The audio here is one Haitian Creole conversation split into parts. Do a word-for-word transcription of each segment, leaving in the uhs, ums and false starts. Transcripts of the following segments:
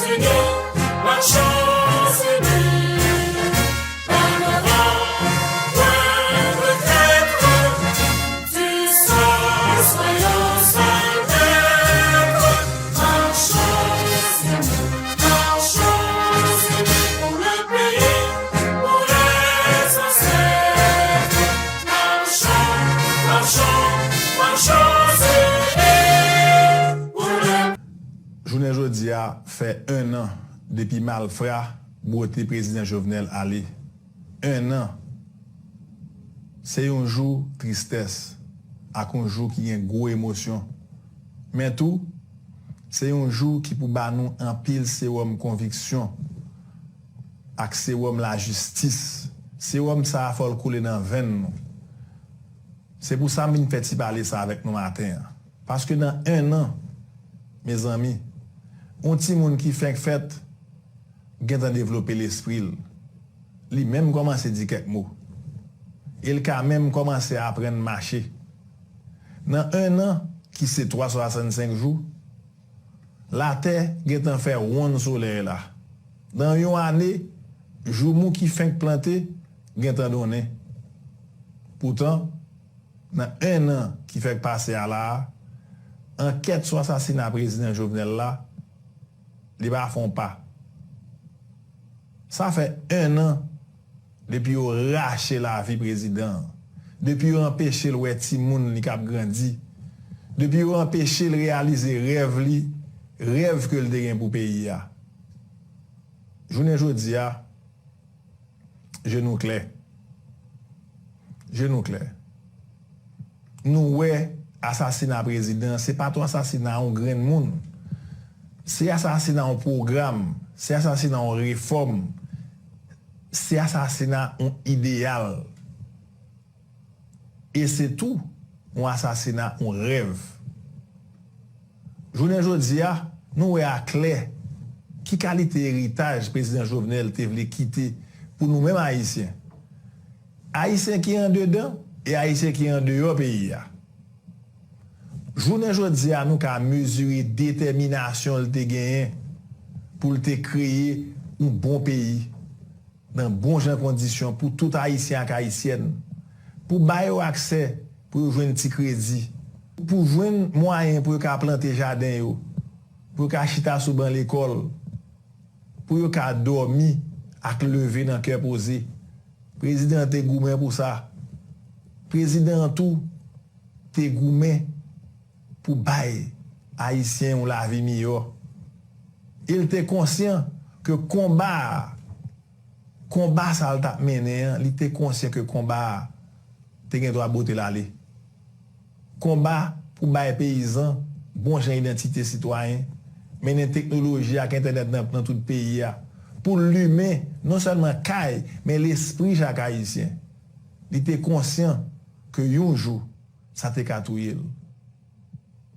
Seigneur, marchons unis, la gloire poindre traître, tu seras soyons sans être, marchons unis, marchons unis pour le pays, pour les ancêtres, marchons, marchons, marchons unis pour le Jounen jodi a fè en an depi malfra bwote prezidan Jovenel ale. En an. Se yon jou tristès ak yon jou ki gen gwo emosyon. Men tou, se yon jou ki pou ba nou anpil sewòm konviksyon ak sewòm lajistis. Sewòm sa a fò l koule nan venn nou. Se pou sa m vin fè ti pale sa avèk nou maten an. Paske nan en an, mezanmi, yon timoun ki fenk fèt gentan devlope lespri l. Li menm kòmanse di kèk mo. E l ka menm kòmanse aprann mache. Nan en an, ki se twa swasannsenk jou, Latè gentan fè wonn solèy la. Nan yon ane, joumou ki fenk plante gentan donnen. Poutan, nan en an ki fèk pase a la a, ankèt sou asasina prezidan Jovenel la, li pa fè yon pa. Sa fè en an depi yo rache lavi prezidan an, depi yo anpeche l wè timoun li k ap grandi, depi yo anpeche l reyalize rèv li, rèv ke l te gen pou peyi a. Jounen jodi a, je nou klè. Je nou klè. Nou wè asasina prezidan, se pa t yon asasina yon grenn moun. Se asasina yon pwogram, se asasina yon refòm, se asasina yon ideyal. E se tou yon asasina yon rèv. Jounen jodi a, nou wè aklè ki kalite eritaj prezidan Jovenel te vle kite pou nou menm Ayisyen. Ayisyen ki andedan e Ayisyen ki andeyò peyi a. Jounen jodi a, nou ka mezire detèminasyon l te genyen pou l te kreye yon bon peyi nan bon jan kondisyon pou tout Ayisyen ak Ayisyèn, pou ba yo aksè pou yo jwenn ti kredi, pou jwenn mwayen pou yo ka plante jaden yo, pou yo ka chita sou ban lekòl, pou yo ka dòmi ak leve nan kè poze. Prezidan an te goumen pou sa. Prezidan an tou te goumen pou bay Ayisyen yon lavi miyò. E l te konsyan ke konba a, konba sa l t ap mennen an, li te konsyan ke konba a te gen dwa bwote l ale. Konba pou bay peyizan bon jan idantite sitwayen, mennen teknoloji ak entènèt nan, nan tout peyi a, pou l limen non sèlman kay, men lespri chak Ayisyen. Li te konsyan ke yon jou, sa te ka touye l.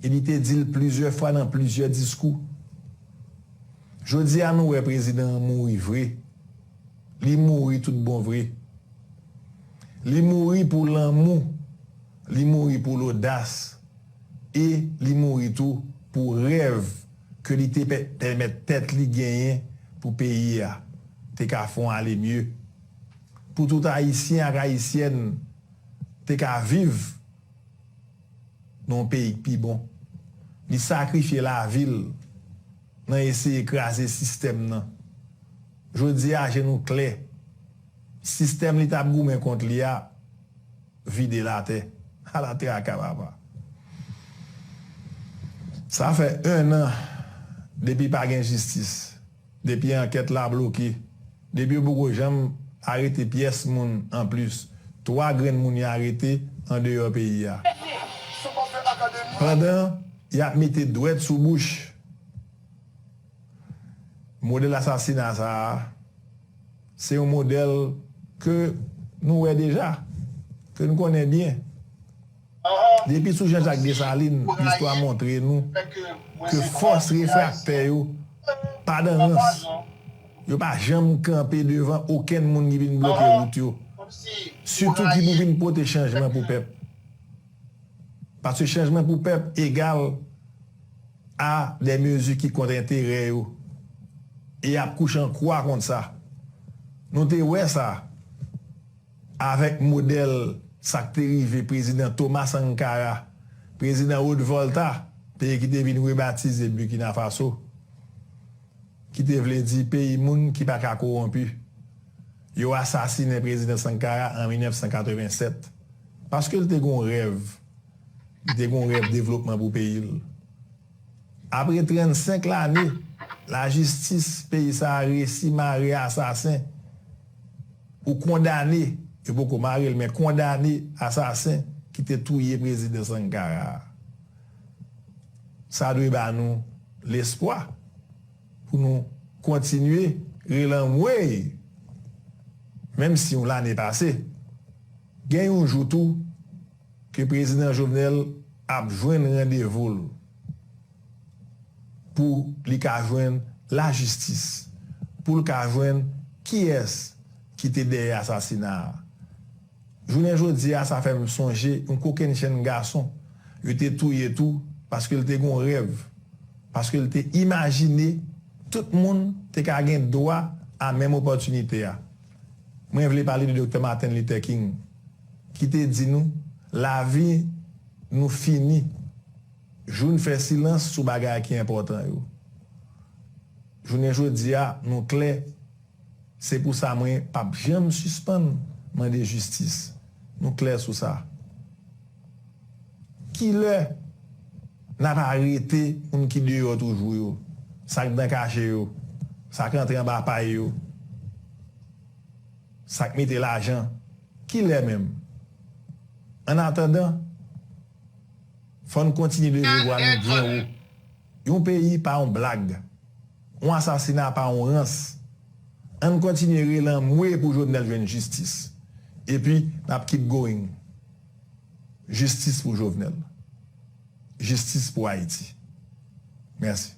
E li te di l plizyè fwa nan plizyè diskou. Jodi a, nou wè prezidan an mouri vre. Li mouri tout bon vre. Li mouri pou lanmou. Li mouri pou lodas. E li mouri tou pou rèv ke li te pè-, pèmèt tèt li genyen pou peyi a te ka fè yon ale mye. Pou tout Ayisyen ak Ayisyèn te ka viv nan yon peyi k pi bon. Li sakrifye lavi l nan eseye kraze sistèm nan. Jodi a, je nou klè. Sistèm li t ap goumen kont li a vide l atè. Ala traka, papa. Sa fè en an depi pa gen jistis. Depi ankèt la bloke, depi yo poko janm arete pyès moun anplis, twa grenn moun yo arete andeyò peyi a. Pandan y ap mete dwèt sou bouch, modèl asasina sa a, se yon modèl ke nou wè deja, ke nou konnen byen. Depi sou Jean Jacques Dessalines, listwa montre nou ke fòs refraktè yo pa dan rans. Yo pa janm kanpe devan okenn moun ki vin bloke wout yo. Sitou ki pou vin pote chanjman pou pèp. Paske chanjman pou pèp egal a de mezi ki kont enterè yo. e y ap kouche an kwa kont sa. Nou te wè sa avèk modèl sa k te rive prezidan Thomas Sankara, prezidan Rod Volta, peyi ki te vin rebatize Burkina Faso, ki te vle di peyi moun ki pa ka kowonpi. Yo asasinen prezidan Sankara an mil nèf san katreven sèt paske l te gen yon rèv. Li te gen yon rèv devlopman pou peyi l. Apre trannsenk lane, lajistis peyi sa a resi mare asasen ou kondane, yo poko mare l, men kondane asasen ki te touye prezidan Sankara a. Sa dwe ba nou lespwa pou nou kontinye rele anmwey, menm si yon lane pase. Gen yon jou tou ke prezidan Jovenel ap jwenn randevou l pou li ka jwenn lajistis, pou l ka jwenn kiyès ki te dèyè asasina a. Jounen jodi a, sa fè m sonje yon kokennchenn gason yo te touye tou paske l te gen yon rèv, paske l te imajine tout moun te ka gen dwa a menm opòtinite a. Mwen vle pale de Doktè Martin Luther King, ki te di nou, lavi nou fini jou n fè silans sou bagay ki enpòtan yo. Jounen jodi a, nou klè. Se pou sa mwen p ap janm sispann mande jistis. Nou klè sou sa. Kilè n ap arete moun ki deyò toujou yo, sa k nan kache yo, sa k antre anba pay yo, sa k mete lajan? Kilè menm? Annatandan, fò n kontinye leve vwa nou byen wo. Yon peyi pa yon blag. Yon asasina pa yon rans. Ann kontinye rele anmwe pou Jovenel jwenn jistis. Epi, n ap keep going. Jistis pou Jovenel. Jistis pou Ayiti. Mèsi.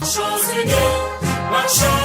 Mache w Senyè, mache